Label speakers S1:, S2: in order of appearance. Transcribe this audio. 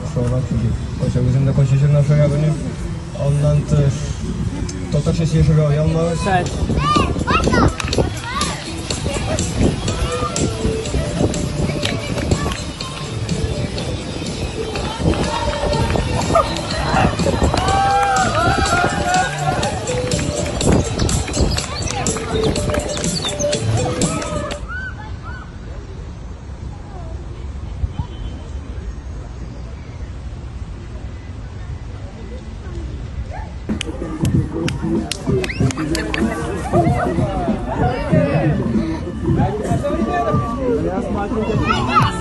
S1: Ошарга, чөнки кайчак үзем дә кайчы җырны ашарга белмим. Аннан тыш, татарча сөйләшергә оялмагыз.
S2: Я смотрю,